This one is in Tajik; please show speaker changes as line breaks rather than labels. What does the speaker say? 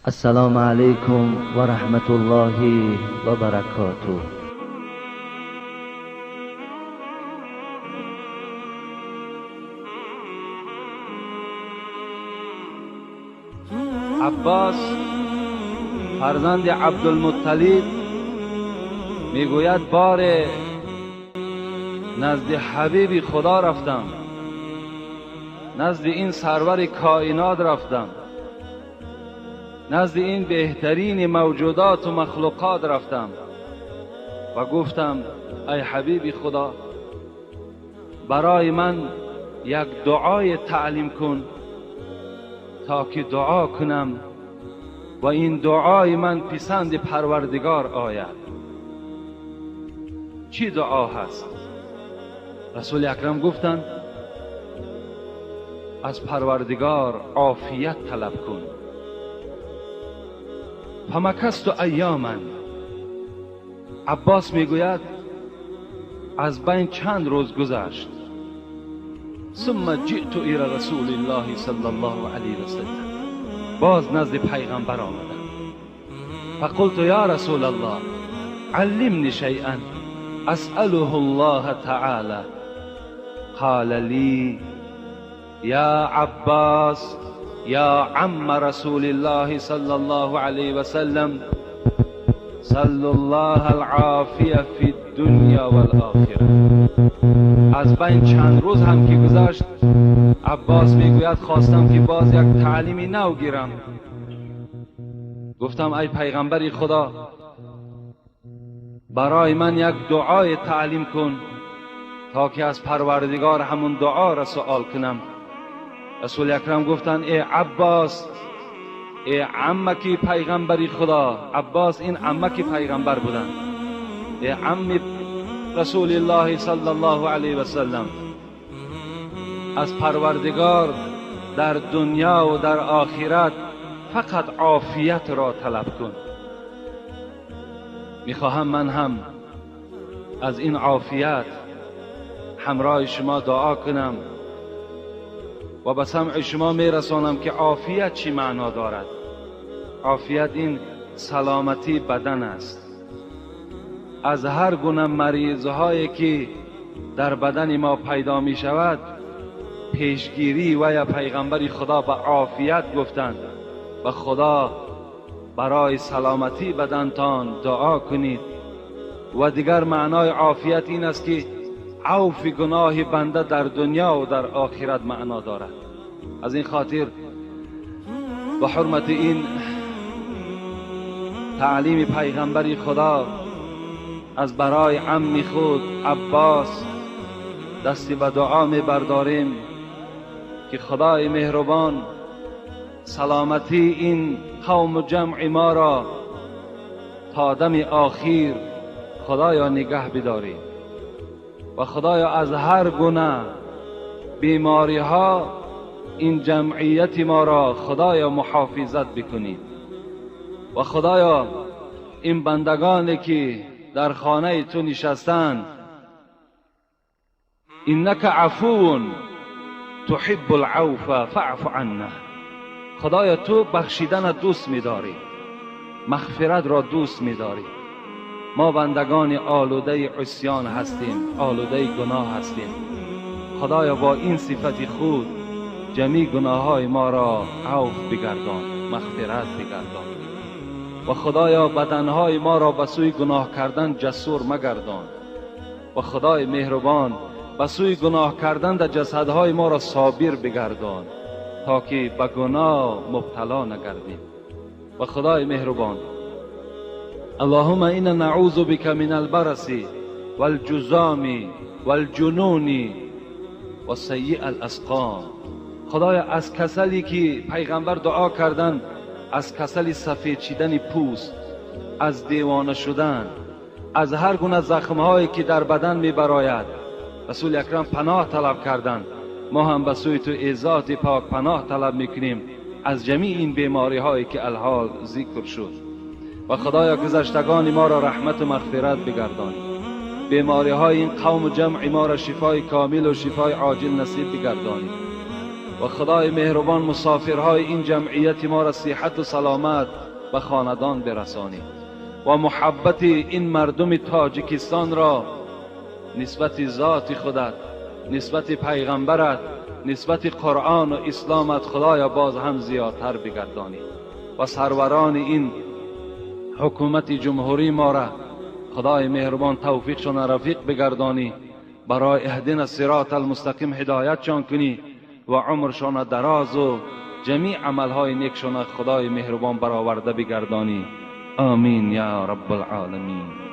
Ассалому алайкум ва раҳматуллоҳи ва баракотуҳ.
Аббос фарзанди Абдулмутталиб мегӯяд: боре назди ҳабиби Худо рафтам, назди ин сарвари коинот рафтам, назди ин беҳтарини мавҷудоту махлуқот рафтам ва гуфтам: ай ҳабиби Худо, барои ман як дуои таълим кун то ки дуо кунам ва ин дуои ман писанди Парвардигор ояд. Чӣ дуо ҳаст? Расули Акрам гуфтанд: аз Парвардигор офият талаб кун. Фамакасту айёман. Аббос мегӯяд: аз байн чанд рӯз гузашт. Сумма ҷиъту ила расулиллоҳи саллаллоҳу алайҳи васаллам. Боз назди пайғамбар омадам. Фақулту ё расулаллоҳ аллимни шайъан асъалуҳу аллоҳа таъола. Қола ли ё Аббос ё амма расулиллоҳи саллаллоҳу алайҳи васаллам саллаллоҳа алъофия фи дунё вал охира. Аз байн чанд рӯз ҳам ки гузашт, Аббос мегӯяд: хостам ки боз як таълими нав гирам. Гуфтам: ай пайғамбари Худо, барои ман як дуои таълим кун то ки аз Парвардигор ҳамун дуоро суол кунам. Расули Акрам гуфтанд: э Аббос, э аммаки пайғамбари Худо. Аббос ин аммаки пайғамбар буданд. Э амми расулиллоҳи саллаллоҳу алайҳи васаллам, аз Парвардигор дар дунё ва дар охират фақат офиятро талаб кун. Мехоҳам ман ҳам аз ин офият ҳамроҳи шумо дуо кунам ва ба самъи шумо мерасонам ки офият чӣ маъно дорад. Офият ин саломатии бадан аст. Аз ҳар гуна маризҳое ки дар бадани мо пайдо мешавад, пешгирӣ ва ё пайғамбари Худо ба офият гуфтанд. Ба Худо барои саломатии бадантон дуо кунед. Ва дигар маънои офият ин аст ки авфи гуноҳи банда дар дунё ва дар охират маъно дорад. Аз ин хотир ба ҳурмати ин таълими пайғамбари Худо аз барои амми худ Аббос дасти ба дуо мебардорем ки Худои меҳрубон саломатии ин қавму ҷамъи моро то дами охир Худоё нигаҳ бидорӣ ва Худоё аз ҳар гуна бемориҳо ин ҷамъияти моро Худоё муҳофизат бикунӣ ва Худоё ин бандагоне ки дар хонаи ту нишастанд, иннака афувун туҳиббул авфа фаъфу анна. Худоё ту бахшиданро дӯст медорӣ, мағфиратро дӯст медорӣ. Мо бандагони олудаи усён ҳастем, олудаи гуноҳ ҳастем. Худоё бо ин сифати худ ҷамеъ гуноҳҳои моро авф бигардон, мағфират бигардон ва Худоё баданҳои моро ба сӯи гуноҳ кардан ҷасур магардон ва Худои меҳрубон ба сӯи гуноҳ кардан дар ҷасадҳои моро собир бигардон то ки ба гуноҳ мубтало нагардем. Ва Худои меҳрубон, аллоҳумма инна наъузу бика мин албараси валҷузоми валҷунуни ва саййиъ аласқом. Худоё аз касале ки пайғамбар дуо карданд, аз касали сафед шидани пӯст, аз девона шудан, аз ҳар гуна захмҳое ки дар бадан мебарояд, расули акрам паноҳ талаб карданд. Мо ҳам ба сӯи ту эй зоти пок паноҳ талаб мекунем аз ҷамеи ин бемориҳое ки алҳол зикр шуд. Ва Худоё гузаштагони моро раҳмату мағфират бигардонӣ, бемориҳои ин қавму ҷамъи моро шифои комилу шифои оҷил насиб бигардонӣ. و خدای مهربان مسافرهای این جمعیت ما را صحت و سلامت به خاندان برسانی و محبت این مردم تاجیکستان را نسبت ذات خودت، نسبت پیغمبرت، نسبت قرآن و اسلامت خدایا باز هم زیادتر بگردانی و سروران این حکومت جمهوری ما را خدای مهربان توفیقشان رفیق بگردانی، برای اهدنا الصراط المستقیم هدایتشان کنی و عمرشان دراز و جمیع عملهای نیکشان خدای مهربان برآورده بگردانی. آمین یا رب العالمین.